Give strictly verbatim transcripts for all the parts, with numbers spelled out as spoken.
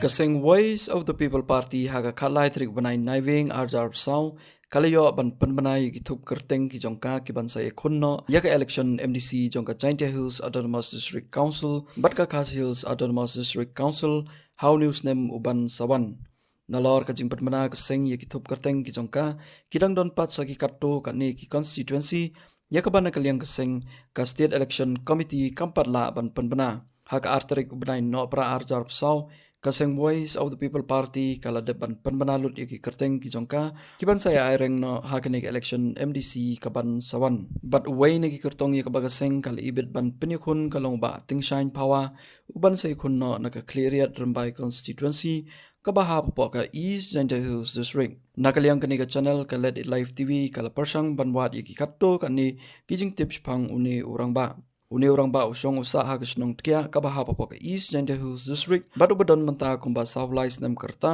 Ka seng Voice of the People Party ha ka khatlai tarik u bnai Naiwieng arhajar arphew saw ka la ïoh ban pynbna ïa ki thup kyrteng ki jong ka ki ban sa ïakhun noh ïa ka election M D C jong ka Jaintia Hills Autonomous District Council bad ka Khasi Hills Autonomous District Council ha une u snem u ban sa wan. Nalor ka jingpynbna ka seng ïa ki thup kyrteng ki jong ka, ki dang don pat sa ki katto katne ki constituency, ïa kaba na ka liang ka seng ka State Election Committee kam pat lah ban pynbna. Ha ka ar tarik u bnai Nohprah arhajar arphew saw, ka seng Voice of the People Party ka la dep ban pynbna lut ïa ki kyrteng ki jong ka ki ban sa ïa aireng noh ha kane ka election M D C ka ban sa wan. Bad uwei na ki kyrtong ïa kaba ka seng ka la ibit ban pynïakhun ka long u Bah Tingshain Phawa, u ban sa ïakhun noh na ka Khliehriat Rymbai constituency, kaba hap hapoh ka East Jaintia Hills District. Na ka liang kane ka channel ka Let It Live T V ka la pyrshang ban wad ïa ki katto katne ki jingtip shaphang une u rangbah. Une u rangbah u shong u sah ha ka shnong Dkhiah kaba hap hapoh ka East Jaintia Hills District bad uba don mynta kumba saw lai snem ka rta,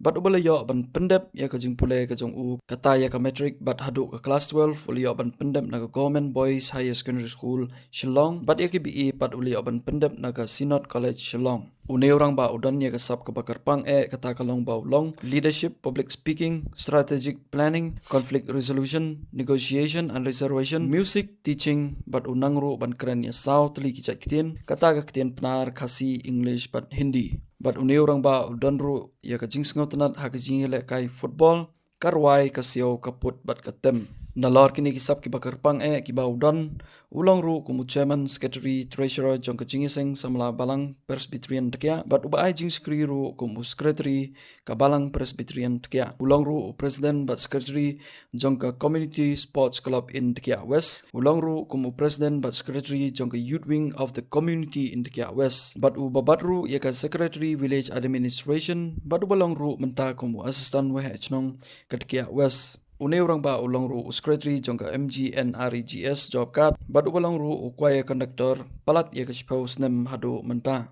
bad uba la ïoh ban pyndep ïa ka jingpule ka jong u kata ïa ka matric bad haduh ka class twelve u la ïoh ban pyndep na ka Government Boys Higher Secondary School Shillong bad ïa ka B A pat u la ïoh ban pyndep na ka Synod College Shillong. Une u rangbah u don ïa ka sap kaba kyrpang eh, kata ka long ba u long leadership, public speaking, strategic planning, conflict resolution, negotiation and reservation, music, teaching, bad u nang ruh ban kren ïa saw tylli ki jait ktien, kata ka ktien Pnar, Khasi, English bad Hindi. Bad une u rangbah u don ruh ïa ka jingsngewtynnad ha ka jingïalehkai football, ka rwai, ka siaw, ka put bad ka tem. Nalor kine ki sap kiba kyrpang eh kiba u don, u long ruh kum u chairman, secretary, treasurer jong ka Jingïaseng Samla Balang Presbyterian Dkhiah bad uba ai jingshakri ruh kum u secretary ka Balang Presbyterian Dkhiah. U long ruh u president bad secretary jong ka Community Sports Club in Dkhiah West. U long ruh kum u president bad secretary jong ka Youth Wing of the Community in Dkhiah West. Bad uba bat ruh ïa ka Secretary Village Administration bad uba long ruh mynta kum u assistant waheh shnong ka Dkhiah West. Une u rangbah u long ruh u secretary jong ka M G N R E G S job card bad uba long ruh u choir conductor palat ïa ka shiphew snem haduh mynta.